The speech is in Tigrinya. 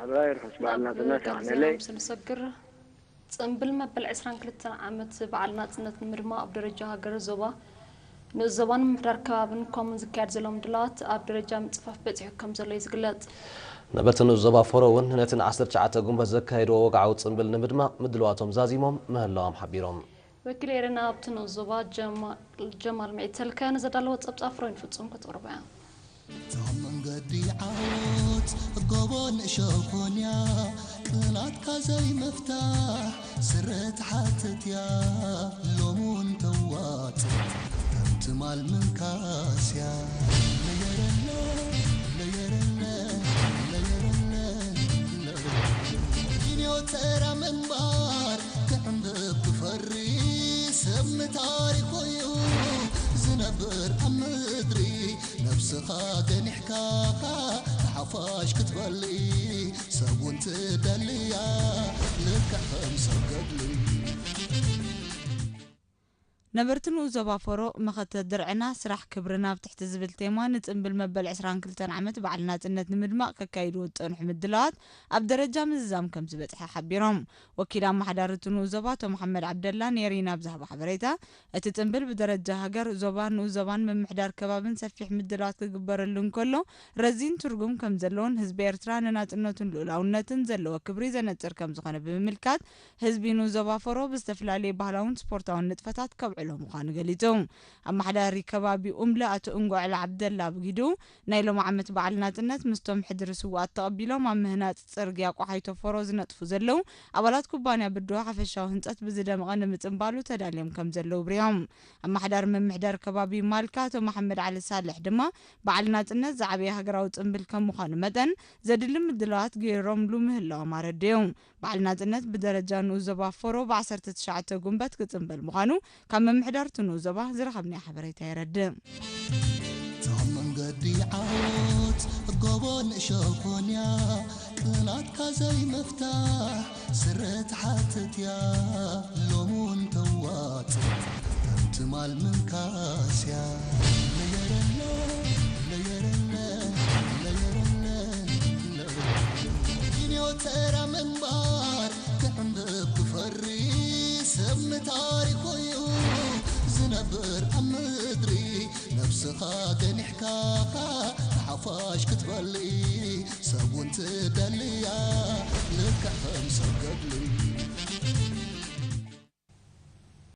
ርሑስ በዓል ናጽነት ይኹንለይ። ስንሰግር ጽንብል መበል ዕስራን ክልተን ዓመት በዓል ናጽነት ንምድማቕ ኣብ ደረጃ ሃገር፣ ዞባ፣ ንኡስ ዞባን ምምሕዳር ከባብን ኮሙን ዝካየድ ዘሎ ምድላዋት ኣብ ደረጃ ምጽፋፍ በጺሑ ከም ዘሎ እዩ ዝግለጽ። ነበርቲ ንኡስ ዞባ ፎሮ እውን ነቲ ን ዓሰርተ ትሽዓተ ጉንበት ዘካየድዎ ወግዓዊ ጽንብል ንምድማቕ ምድልዋቶም ዛዚሞም ምህላዎም ሓቢሮም። ወኪል ኤረና ኣብቲ ንኡስ ዞባ ጀማ- ጀማል ምዒተልከ ንዘዳለወ ጸብጻብ ፍሮይን ፍጹም ከተቕርቦ እያ። እቶም መንገዲ ዓወት ጎቦ ንእሾኾንያ፣ ጽናትካ ዘይምፍታሕ ስረ ትሓትት እያ። ሎሚ እውን ተዋጽእ ከም ትማል ምንካስያ። ለየረለ፣ ለየረለ፣ ለየረለ፣ ለየረለ። ኪንዮ ተራ ምንባር ክዕንብብ ክፈሪ ሰብ ንታሪኹ እዩ ዝነብር ኣብ ምድሪ። ነብስኻ ገኒሕካ ንሓፋሽ ክትበሊ ሰብ እውን ትደልያ ልክዕ ከም ሰብ ገድሊ። ነበርቲ ንኡስ ዞባ ፎሮ መኸተ ድርዕና ስራሕ ክብርና ኣብ ትሕቲ ዝብል ቴማ ንጽንብል መበል ዕስራን ክልተን ዓመት በዓል ናጽነት ንምድማቕ ከካይድዎ ዝጸንሑ ምድላዋት ኣብ ደረጃ ምዝዛም ከም ዝበጽሐ ሓቢሮም። ወኪል ኣመሓዳሪ እቲ ንኡስ ዞባ ኣቶ መሓመድ ዓብደላ ንኤሪና ኣብ ዝሃቦ ሓበሬታ፣ እቲ ጽንብል ብደረጃ ሃገር፣ ዞባ፣ ንኡስ ዞባን ምምሕዳር ከባብን ሰፊሕ ምድላዋት ክግበረሉ እንከሎ ረዚን ትርጉም ከም ዘለዎን ህዝቢ ኤርትራ ንናጽነቱን ልኡላውነትን ዘለዎ ክብሪ ዘነጽር ከም ዝኾነ ብምምልካት፣ ህዝቢ ንኡስ ዞባ ፎሮ ብዝተፈላለየ ባህላውን ስፖርታውን ንጥፈታት ከብዕሎ ምዃኑ ገሊጹ። ኣመሓዳሪ ከባቢ ኡምለ ኣቶ እንጓዕላ ዓብደላ ብጊዱ፣ ናይ ሎሚ ዓመት በዓል ናጽነት ምስቶም ሕድሪ ስውኣት ተቐቢሎም ኣብ ምህናጽ ጽርግያ ቆሓይቶ ፎሮ ዝነጥፉ ዘለዉ ኣባላት ኩባንያ ብድሆ ሓፈሻዊ ህንጸት ብዝደመቐ ንምጽንባሉ ተዳልዮም ከም ዘለዉ ብሪሆም። ኣመሓዳሪ ምምሕዳር ከባቢ ማልካ ኣቶ መሓመድ ዓሊ ሳልሕ ድማ በዓል ናጽነት ዝዓበየ ሃገራዊ ጽንብል ከም ምዃኑ መጠን ዘድሊ ምድላዋት ገይሮምሉ ምህላዎም ኣረድዮም። በዓል ናጽነት ብደረጃ ንኡስ ዞባ ፎሮ ብ ዓሰርተ ትሽዓተ ጉንበት ክጽንበል ምዃኑ ካብ ምምሕዳር እቲ ንኡስ ዞባ ዝረኸብናዮ ሓበሬታ የረድእ። እቶም መንገዲ ዓወት ጎቦ ንእሾኾንያ፣ ጽናትካ ዘይምፍታሕ ስረ ትሓትት እያ። ሎሚ እውን ተዋጽእ ከም ትማል ምንካስያ። ለየረለ፣ ለየረለ፣ ለየረለ፣ ለየረለ። ኪንዮ ተራ ምንባር ክዕንብብ ክፈሪ ሰብ ንታሪኹ እዩ ዝነብር ኣብ ምድሪ። ነብስኻ ገኒሕካ ንሓፋሽ ክትበሊ ሰብ እውን ትደልያ ልክዕ ከም ሰብ ገድሊ።